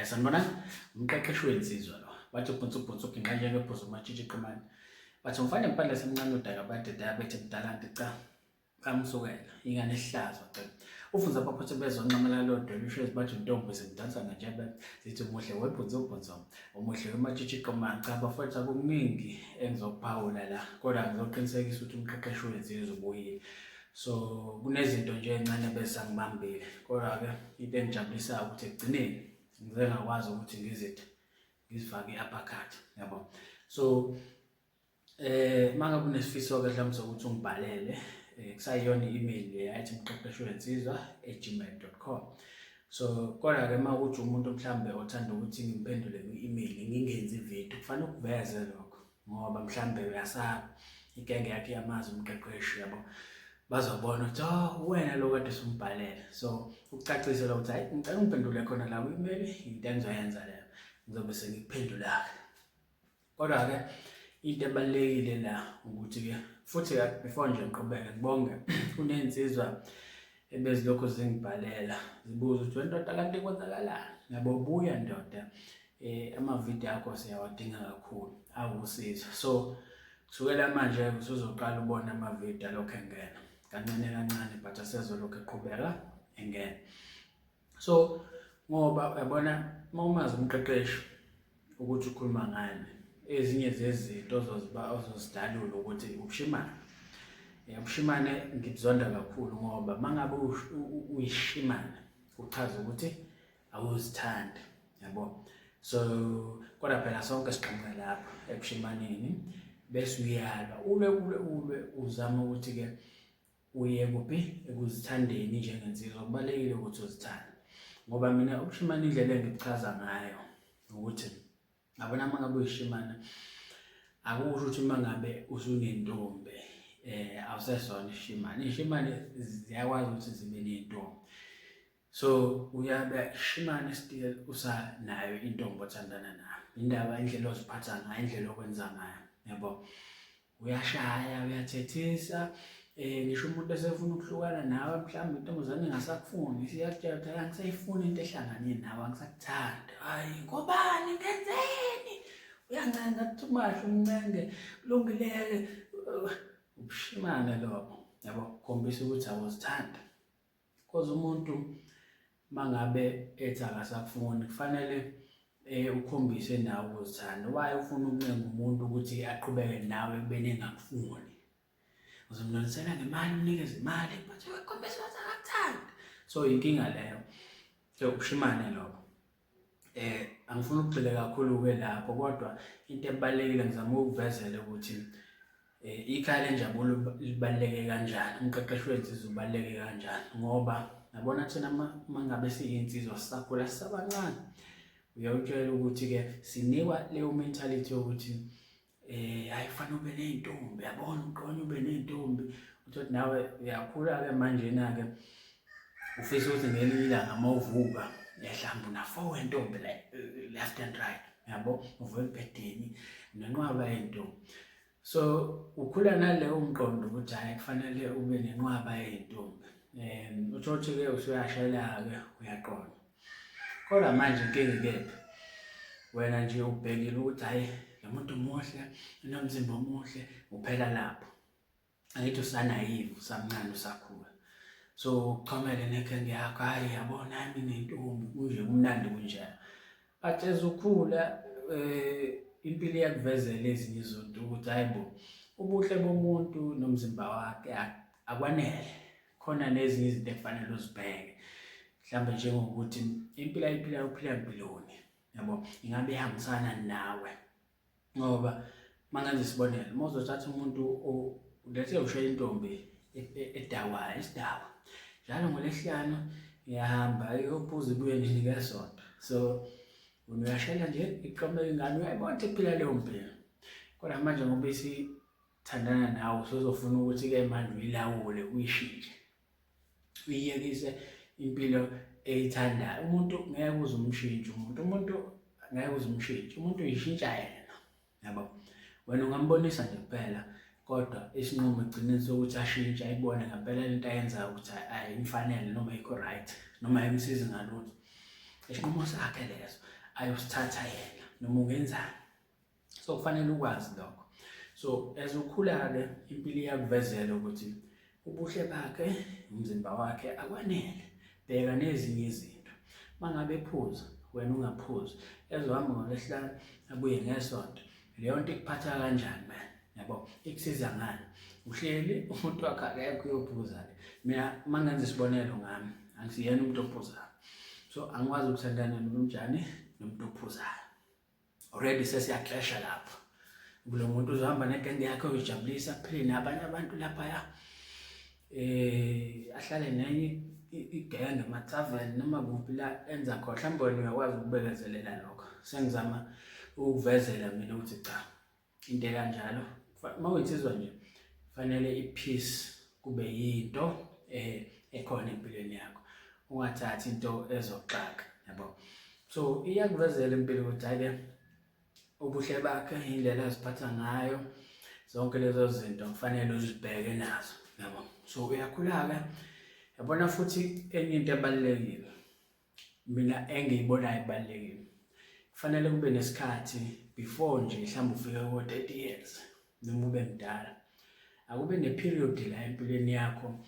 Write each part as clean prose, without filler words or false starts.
Sanibonani, umqeqeshi wensizwa lo. Bathi ubhunsu ubhunsu uginqa njengephuzu umatshitshi qhumane. Bathi umfana empandla semncane udaka badeda bethi mdala nti cha. Bamsukela ingane ehlazo cha. Ufunza abaphothe bezonxamela lodwa lushezi bathi intombi zimdansa ngejebe zithi umuhle webhunsu ubhunsu umuhle wematshitshi qhumane. Cha bafowethu akuningi engizokuphawula la kodwa ngizoqinisekisa ukuthi umqeqeshi wensizwa ubuyile. So kunezinto nje ezincane besangibambile kodwa-ke into engijabulisayo ukuthi ekugcineni ngize ngakwazi ukuthi ngizithi ngizifake i-uppercut yabo. So mangabe unesifiso-ke mhlawumbe sokuthi ungibhalele kusayiyona i-email le ayithi mqeqeshi wensizwa @gmail.com. So kodwa-ke uma ukuthi umuntu mhlawumbe othanda ukuthi ngimphendule kwi-email ngingenzi ividiyo kufanele ukuveze lokho ngoba mhlawumbe uyasaba igenge yakhe yamazi umqeqeshi yabo bazobona ukuthi oh wena lo kade sumbhalele. So ukucacisela ukuthi hayi ngicela ungiphendule khona la kwi-email into engizoyenza leyo ngizobe sengikuphendula-ke. Kodwa-ke into ebalulekile la ukuthi-ke futhi before nje ngiqhubeke ngibonge kuney'nsizwa ebezilokhu zingibhalela zibuza ukuthi wendoda kanti kwenzakalani yabo buya ndoda amavidiyo akho siyawadinga kakhulu awusizo. So kusukela manje usuzoqala ubona amavidiyo alokhu engena kancane kancane but asezolokhu eqhubeka engena. So ngoba uyabona uma umazi umqeqeshi ukuthi ukhuluma ngani ezinye zezinto ozozidalula ukuthi ubushimane. Ubushimane ngibuzonda kakhulu ngoba uma ngabe uyishimane kuchaza ukuthi awuzithandi yabo. So kodwa phela sonke siqhamuka lapho ebushimaneni bese uyalwa ulwe ulwe ulwe uzame ukuthi-ke uye kuphi ekuzithandeni njengensizwa. Kubalulekile ukuthi uzithande ngoba mina ubushimane indlela engikuchaza ngayo ukuthi yabona uma ngabe uyishimane akusho ukuthi uma ngabe usunentombi awusesona ishimane. Iy'shimane ziyakwazi ukuthi zibe ney'ntombi. So uyabe ishimane still usanayo intombi othandana nayo. Indaba indlela oziphatha ngayo, indlela okwenza ngayo yabo. Uyashaya, uyathethisa ngisho umuntu esefuna ukuhlukana nawe mhlawumbe intombazane ingasakufuni isiyakutshela ukuthi angisayifuni into ehlangane nawe angisakuthandi. Hhayi ngobani ngenzeni? Uyancenga kuthi umasho umncenge kulungile-ke. Ubushimane lobo yabo, khombisa ukuthi awuzithandi. Cause umuntu mangabe ethi akasakufuni kufanele ukhombise nawe ukuzithanda. Why ufuna ukuncenga umuntu ukuthi aqhubeke nawe ekubeni engakufuni? Uzomlonisela ngemali umnikeze imali but uyakhombisa ukuthi akakuthandi. So inkinga leyo. So ubushimane lobo. Angifuni ukugxila kakhulu-ke lapho kodwa into ebalulekile ngizama ukukuvezela ukuthi ikhaya lenjabulo libaluleke kanjani, umqeqeshi wensizwa ubaluleke kanjani ngoba yabona thina uma ngabe siyinsizwa sisakhula sisabancane uyawutshela ukuthi-ke sinikwa leyo mentality yokuthi hayi kufanele ube ney'ntombi yabona uqonye ube ney'ntombi uthole nawe uyakhula-ke manjena-ke ufisa ukuthi ngelinye ilanga uma uvuka mhlawumbe una-four wentombi left and right yabo uvuka embhedeni nenqwaba yey'ntombi. So ukhula naleyo mqondo ukuthi hhayi kufanele ube nenqwaba yey'ntombi. Uthole ukuthi-ke usuyashela-ke uyaqonda. Kodwa manje inkinga ikephi? Wena nje ubhekile ukuthi hhayi lo muntu muhle, unomzimba omuhle, uphela lapho. Angithi usanaive, usamncane usakhula. So uchomele nekhenge yakho, hhayi yabona hhayi mina intombi kunje kumnandi kunjena. But as ukhula impilo iyakuvezela ezinye izinto ukuthi hhayi bo ubuhle bomuntu nomzimba wakhe akwanele. Khona nezinye izinto ekufanele uzibheke. Mhlawumbe njengokuthi impilo ayiphilayo uphila mpiloni yabo, ingabe ihambisana nawe ngoba mangenza isibonelo uma uzothatha umuntu let's say ushaye intombi edakwayo isidakwa njalo ngolesihlanu iyahamba iyophuza ibuye nini ngesonto. So wena uyashela nje iqomeka ingane uyayibona ukuthi iphila leyo mpilo kodwa manje ngoba isithandana nawe usuzofuna ukuthi-ke manje uyilawule uyishintshe uyiyekise impilo eyithandayo. Umuntu ngeke uze umshintshe umuntu ngeke uze umshintshe umuntu uyishintsha yena yabo. Wena ungambonisa nje kuphela kodwa isinqumo ekugcineni sokuthi ashintshe ayibone ngempela lento ayenzayo ukuthi ayimfanele noma ayikho right noma ayimsizi ngalutho, isinqumo sakhe leso. ayosithatha yena noma ungenzani. So kufanele ukwazi lokho. So as ukhula-ke impilo iyakuvezela ukuthi ubuhle bakhe, umzimba wakhe akwanele, bheka nezinye izinto. Uma ngabe ephuza wena ungaphuzi, ezohamba ngoLwesihlanu abuye ngeSonto, leyo nto ikuphatha kanjani man? Yabo, ikusiza ngani? Uhleli umuntu wakhe akekho uyophuza-ke. Mina uma ngenza isibonelo ngami, angisiyena umuntu ophuzayo, so angikwazi ukuthandana nomnjani nomuntu ophuzayo. Already sesiyaklesha lapho. Kulo muntu uzohamba negenge yakhe uyojabulisa, aphile nabanye abantu laphaya, ahlale nenye igenge emathaveni noma kuphi la enza khona. Mhlawumbe wena uyakwazi ukubekezelela lokho. Sengizama ukukuvezela mina ukuthi cha, into ekanjalo uma uyinsizwa nje fanele i-peace kube yinto ekhona empilweni yakho, ungathathi into ezoxaka, yabo. So iyakuvezela impilo ukuthi hhayi-ke ubuhle bakhe, indlela aziphatha ngayo, zonke lezo zinto kufanele uzibheke nazo, yabo. So uyakhula-ke, yabona. Futhi enye into ebalulekile mina engiyibonayo ibalulekile, kufanele kube nesikhathi before nje mhlawumbe ufike ko-30 years noma ube mdala, akube ne-period la empilweni yakho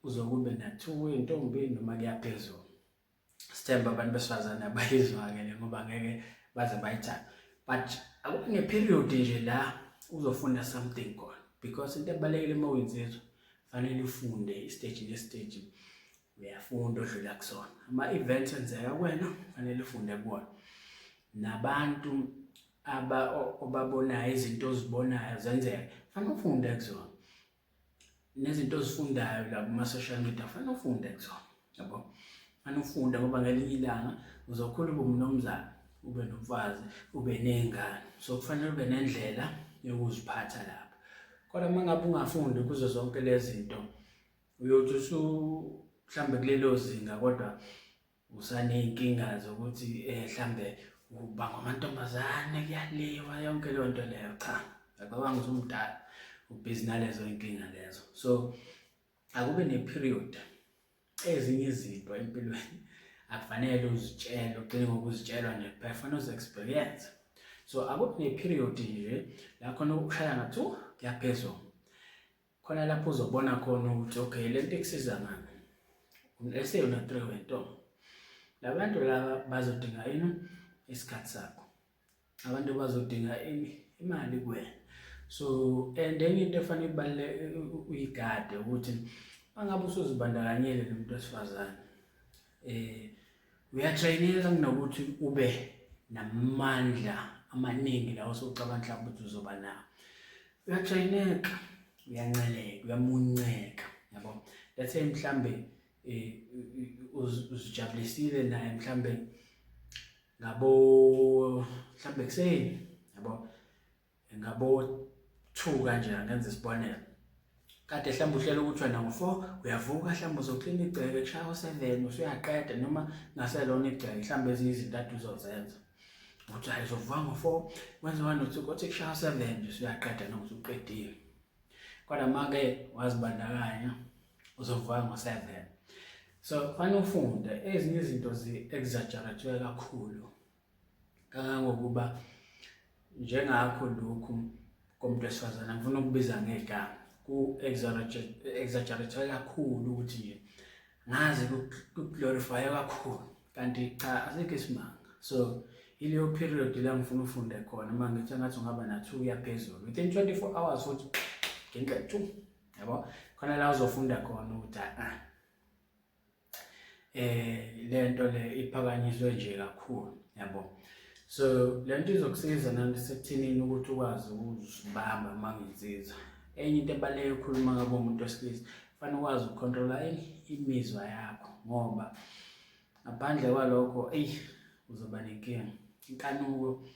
uzokube na-two intombi noma kuyaphezulu. Sithemba abantu besifazane abayizwa-ke le ngoba ngeke baze bayithande, but akube ne-period nje la uzofunda something khona, because into ebalulekile uma uyinsizwa fanele ufunde i-stage ne-stage, uyafunda odlula kusona. Ama-events enzeka kuwena fanele ufunde kuwona, nabantu aba obabonayo, izinto ozibonayo zenzeka fanele ufunde kuzona, nezinto ozifundayo la kuma-social media fanele ufunde kuzona, yabo. Fanele ufunde ngoba ngelinye ilanga uzokhula ube umnumzane, ube nomfazi, ube ney'ngane, so kufanele ube nendlela yokuziphatha lapho. Kodwa uma ngabe ungafundi kuzo zonke lezi zinto, uyothi usu mhlambe kulelo zinga kodwa usaney'nkinga zokuthi mhlambe ubangwa amantombazane, kuyaliwa, yonke leyo nto leyo. Cha, ngiyacabanga ukuthi umdala ubhizi nalezo y'nkinga lezo. So akube ne-period. Ezinye izinto empilweni akufanele uzitshele, ugcine ngokuzitshelwa nje kuphela, kufanele uzi-experience. So akube ne-period nje la khona ukushaya nga-two kuyaphezulu khona, lapho uzobona khona ukuthi okay, le nto ikusiza ngani. Eseyona three wentombi, labantu laba bazodinga ini? Isikhathi sakho. Abantu bazodinga ini? Imali kuwena. So and enye into efanele ibaluleke uyigade ukuthi mangabe usuzibandakanyile nomuntu wesifazane, uyatrayineka kunokuthi ube namandla amaningi lawo osocabanga mhlawumbe ukuthi uzoba nawo. Uyatrayineka, uyanceleka, uyamunceka, yabo. Let's say mhlambe uzijabulisile naye mhlambe ngabo mhlambe ekuseni, yabo, ngabo 2 kanje, angenza isibonelo. Kade mhlawumbe uhlela ukuthi wena ngo-4 uyavuka, mhlawumbe uzoklina igceke, kushaya o-7 usuyaqeda, noma ngaselona igceke, mhlawumbe ezinye izinto ade uzozenza ukuthi hayi, uzovuka ngo-4 wenze one no two, kothi kushaya o-7 nje usuyaqeda noma usuqedile. Kodwa uma-ke wazibandakanya uzovuka ngo-7. So kufanele ufunde, ezinye izinto zi-exaggerate kakhulu kangangokuba njengakho lokhu komuntu wesifazane, ngifuna ukubiza ngegama, ku-exaggerate kakhulu ukuthi nje ngazi ku-glorify kakhulu, kanti cha, asikho isimanga. So ileyo period la ngifuna ufunde khona, uma ngithi engathi ungaba na-two kuyaphezulu within 24 hours futhi ngenxa two, yabo, khona la uzofunda khona ukuthi ah, lento le iphakanyiswe nje kakhulu, yabo. So lento izokusiza nasekuthenini ukuthi ukwazi ukuzibamba uma nginsizwa. Enye into ebaluleke ukukhuluma ngabo umuntu wesilisa, kufanele ukwazi ukukhontrola imizwa yakho, ngoba ngaphandle kwalokho eyi uzoba nenkinga. Inkanuko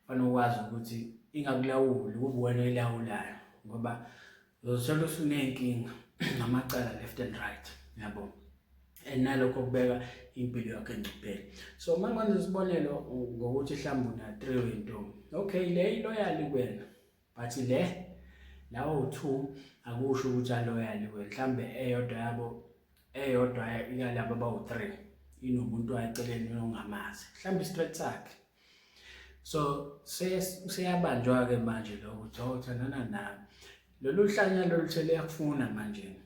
kufanele ukwazi ukuthi ingakulawuli, kube wena oyilawulayo, ngoba uzothola usuney'nkinga namacala left and right, yabo, and nalokho kubeka impilo yakho engcupheni. So uma ngwenza isibonelo ngokuthi mhlawumbe una-three wentombi, okay, le i-loyal kuwena, but le lawo two akusho ukuthi a-loyal kuwena. Mhlawumbe eyodwa yabo, eyodwa yalabo abawu-three. inomuntu wayeceleni ongamazi, mhlawumbe i-straight sakhe. So seyabanjwa-ke manje lo ukuthi uthandana nami. Lolu hlanya lolu seliyakufuna manje,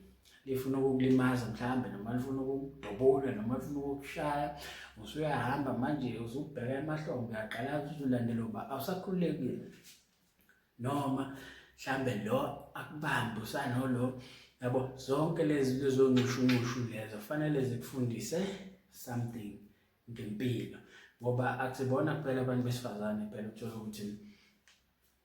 lifuna ukukulimaza mhlawumbe, noma lifuna ukukudubula, noma lifuna ukukushaya. Usuyahamba manje uzubheka emahlombe, uyaqala uzulandela uba awusakhululekile, noma mhlambe lo akubambe usanolo, yabo. Zonke lezi lezo ncushunqushu lezo fanele zikufundise something ngempilo, ngoba akusibona kuphela abantu besifazane phela ukuthola ukuthi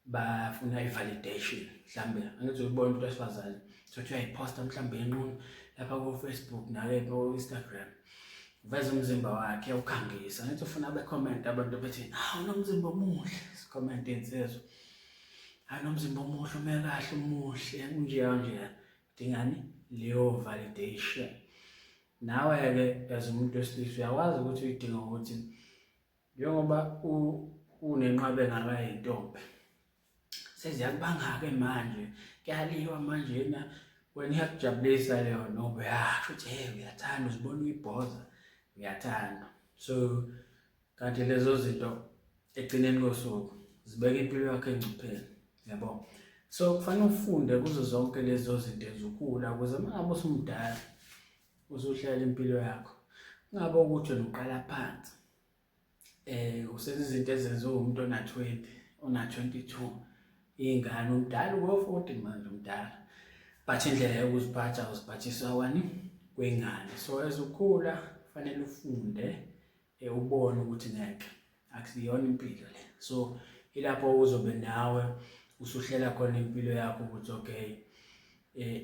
bafuna i-validation. Mhlambe angithi uyibona umuntu wesifazane sothi uyayiphosta mhlambe enqunu lapha ko-Facebook nale ko-Instagram, uveza umzimba wakhe, ukhangisa, angithi ufuna be-comment abantu bethi, hawu, unomzimba omuhle. Si-comment insizwa, hayi, unomzimba omuhle, ume kahle, umuhle, unjeya nje. Dingani leyo validation. Nawe-ke as umuntu wesilisa uyakwazi ukuthi uyidinga, ukuthi njengoba unenqwaba engaka yintombi, seziyakubanga-ke manje, kuyaliwa manjena, wena iyakujabulisa leyo noma uyasho ukuthi hey, uyathanda, uzibona uyibhoza, uyathanda. So kanti lezo zinto ekugcineni kosuku zibeka impilo yakho engcupheni, yabo. So kufanele ufunde kuzo zonke lezo zinto ezukhula, ukuze uma ngabe usumdala usuhlela impilo yakho, kungabe ukuthi wena uqala phansi usenza izinto ezenziwa umuntu ona-20, ona-22, ingane, umdala uko-40 manje, umdala, but indlela yokuziphatha uziphathisa wani kwengane. So as ukhula kufanele ufunde, ubone ukuthi ngeke, akusiyona impilo le. So ilapho uzobe nawe usuhlela khona impilo yakho ukuthi okay,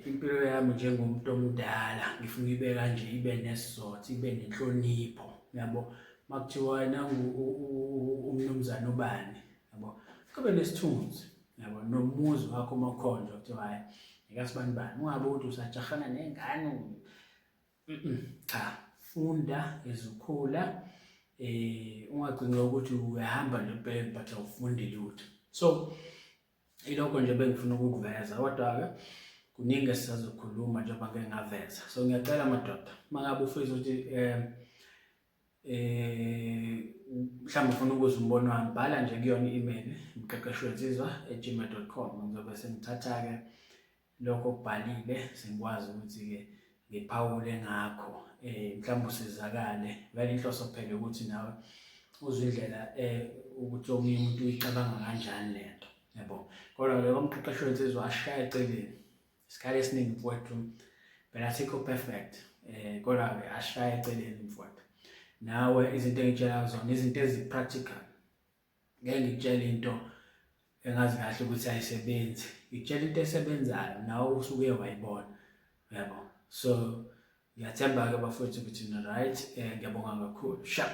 impilo yami njengomuntu omdala ngifuna ibe kanje, ibe nesizotha, ibe nenhlonipho, yabo. Makuthiwa nangu umnumzane ubani, yabo, kube nesithunzi, yabo, nomuzi wakho uma ukhonjwa kuthiwa hhayi, ekasibani bani, ungabe ukuthi usajahana nengane. Cha, funda ezukhula, ungagcini ukuthi uyahamba nje empeleni but awufundi lutho. So ilokho nje bengifuna ukukuveza, kodwa-ke kuningi esisazokhuluma njengoba ngike ngaveza. So ngiyacela madoda, uma ngabe ufisa ukuthi mhlawumbe ufuna ukuzwa umbono wami, bhala nje kuyona i-email mqeqeshi wensizwa@gmail.com. Ngizobe sengithatha-ke lokho okubhalile, sengikwazi ukuthi-ke ngiphawule ngakho, mhlawumbe usizakale. Vele inhloso phela ukuthi nawe uzwe indlela ukuthi omunye umuntu uyicabanga kanjani lento, yabo. Kodwa-ke komqeqeshi wensizwa ashaya eceleni isikhathi esiningi mfowethu, phela asikho perfect, kodwa-ke ashaya eceleni mfowethu. Nawe izinto engitshela zona izinto ezi-practical, ngeke ngikutshele into engazi kahle ukuthi ayisebenzi, ngikutshela into esebenzayo nawe usuke wayibona, yabo. So ngiyathemba-ke bafowethu ukuthi ni-right. Ngiyabonga kakhulu, sharp.